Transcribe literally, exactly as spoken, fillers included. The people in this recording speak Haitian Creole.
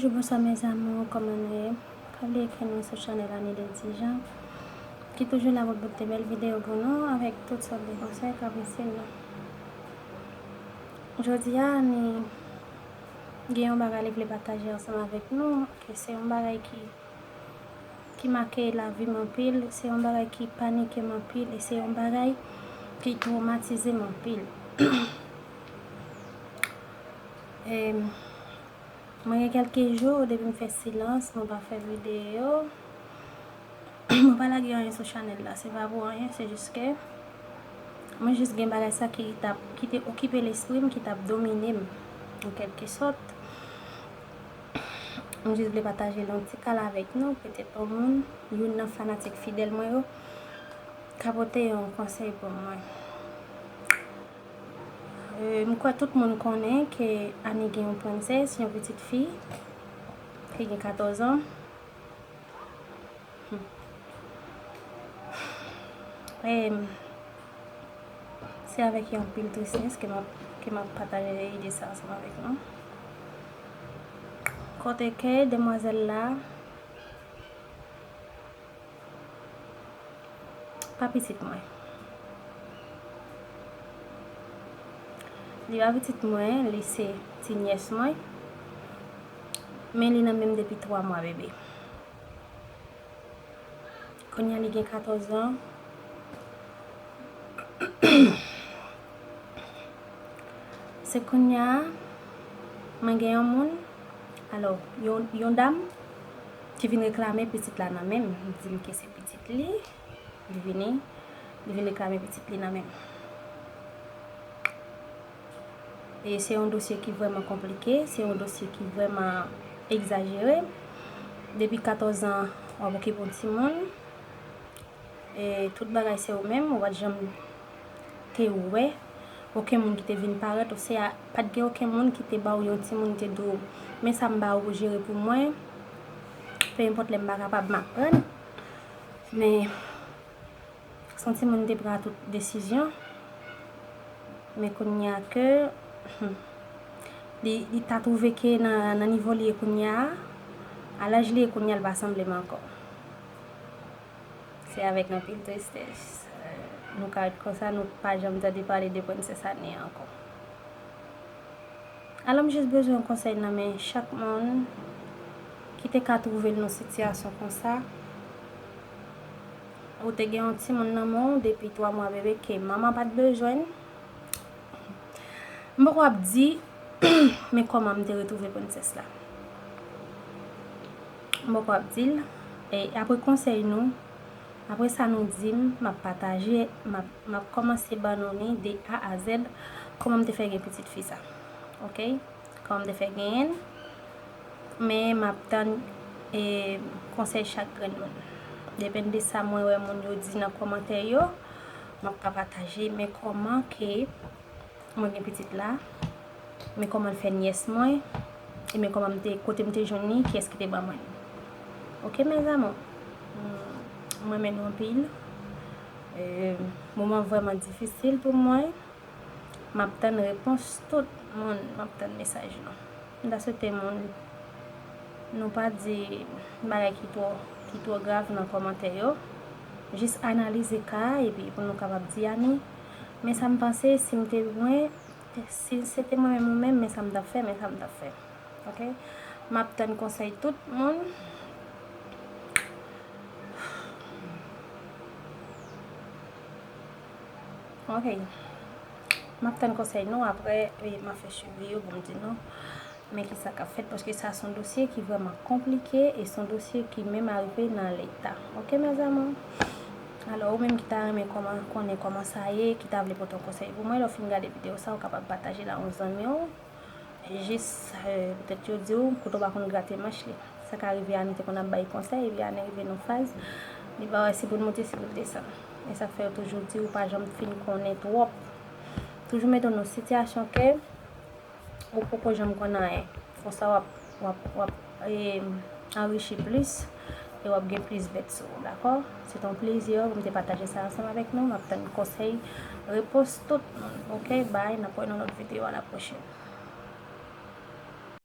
Bonjou, bonswa mes amours, kòman nou ye? Pa bliye ke nou sou chanèl Annie Dentijan, ki toujou la pou pote bèl videyo pou nou avèk tout sòt de konsèy k ap itil nou. Jodi a, Annie gen yon bagay li vle pataje ansanm avèk nou, ke se yon bagay ki, ki make lavi m anpil, se yon bagay ki panike m anpil, e se yon bagay ki twomatize m anpil. Em, Mwen gen kèlke jou depi m fè silans, mwen pa fè videyo. Mwen pa lage anyen sou chanèl la, se pa pou anyen, se jis ke mwen jis gen bagay sa ki t ap, ki te okipe lespri m, ki t ap domine m, an kèlke sòt. Mwen jis vle pataje l yon ti kal avèk nou, petèt yon moun, youn nan fanatik fidèl mwen yo, ka pote yon konsèy pou mwen. Euh, m kwè tout moun konnen ke Annie gen yon prensès, yon pitit fi, ki gen katòz an. Hmm. E se avèk yon pil tristès ke m ap, ke m ap pataje ide sa ansanm avèk nou. Kote ke demwazèl la, pa pitit mwen. Li pa pitit mwen, li se ti nyès mwen. Men li nan men m depi twa mwa bebe. Kounye a li gen katòz an. Se kounye a, mwen gen yon moun, alò, yon, yon dam ki vin reklame pitit la nan men m. Li di m ke se pitit li, li vini, li vin reklame pitit li nan men m. E se yon dosye ki vrèman konplike, se yon dosye ki vrèman egzajere. Depi katòz an, w ap okipe yon timoun. E tout bagay se ou menm, ou pa t janm te wè okenn moun ki te vin parèt, ou se a, pa t gen okenn moun ki te ba w yon timoun, te di w, "Men sa m ba ou pou jere pou mwen, pe enpòt lè m pa kapab, m ap pran l." Men se yon timoun te pran tout desizyon. Men kounye a ke, hmm, li, li ta twouve ke nan, nan nivo li ye kounye a, a laj li ye kounye a, l pa sanble m ankò. Se avèk anpil tristès, euh, nou ka ret konsa, nou pa janm tande pale de Prensès Annie ankò. Alò, m jis bezwen yon konsèy nan men chak moun ki te ka twouve l nan sitiyasyon konsa. Ou te gen yon timoun nan men w depi twa mwa bebe ke manman pa t bezwen l. M poko ap di, men kòman m te retwouve prensès la. M poko ap di l. E apre konsèy nou, apre sa nou di m, m ap pataje, m ap, m ap kòmanse ban nou li de A a Z, kòman m te fè gen pitit fi sa. Oke? Kòman m te fè genyen l. Men m ap tann, e, konsèy chak grenn moun. Depann de sa mwen wè moun yo di nan kòmantè yo, m ap ka pataje, men kòman ke mwen gen pitit la, men kòman l fè nyès mwen, e men kòman m te, kote m te jwenn li, kiyès ki te ban mwen li. Oke, mes amours? Hmm, mwen renmen nou anpil. E, moman vrèman difisil pou mwen. M ap tann repons tout moun, m ap tann mesaj nou. M ta swete moun, nou pa di bagay ki twò, ki twò grav nan kòmantè yo. Jis analize ka a, epi pou nou kapab di, Annie, men sa m panse, si m te mwen, si se te mwen menm ou menm, men sa m t ap fè, men sa m t ap fè. Oke? M ap tann konsèy tout moun. Oke. M ap tann konsèy nou, apre, e, m ap fè swivi yo pou m di nou men kisa k ap fèt, paske sa se yon dosye ki vrèman konplike e se yon dosye ki menm arive nan leta. Oke, mes amours? Alò, ou menm ki ta renmen kòman, konnen kòman sa ye, ki ta vle pote yon konsèy pou mwen, lè w fin gade videyo sa, ou kapab pataje l a yon zanmi w. Jis, eh, petèt yo di w, kote w pa konn grate manch li. Sa ka rive Annie te konn ap bay konsèy, epi Annie rive nan faz, li pa wè si pou l monte, si pou l desann. E sa k fè yo toujou di w pa janm fin konnen twòp. Toujou mete w nan sitiyasyon ke ou poko janm konn anyen. Konsa w ap, w ap, w ap, eh, anrichi plis, e w ap gen plis bèt sou ou, dakò? Se t yon plezi pou m te pataje sa ansanm avèk nou. M ap tann konsèy, repons tout moun. Oke, bye, n ap wè nan lòt videyo, a la pwochèn.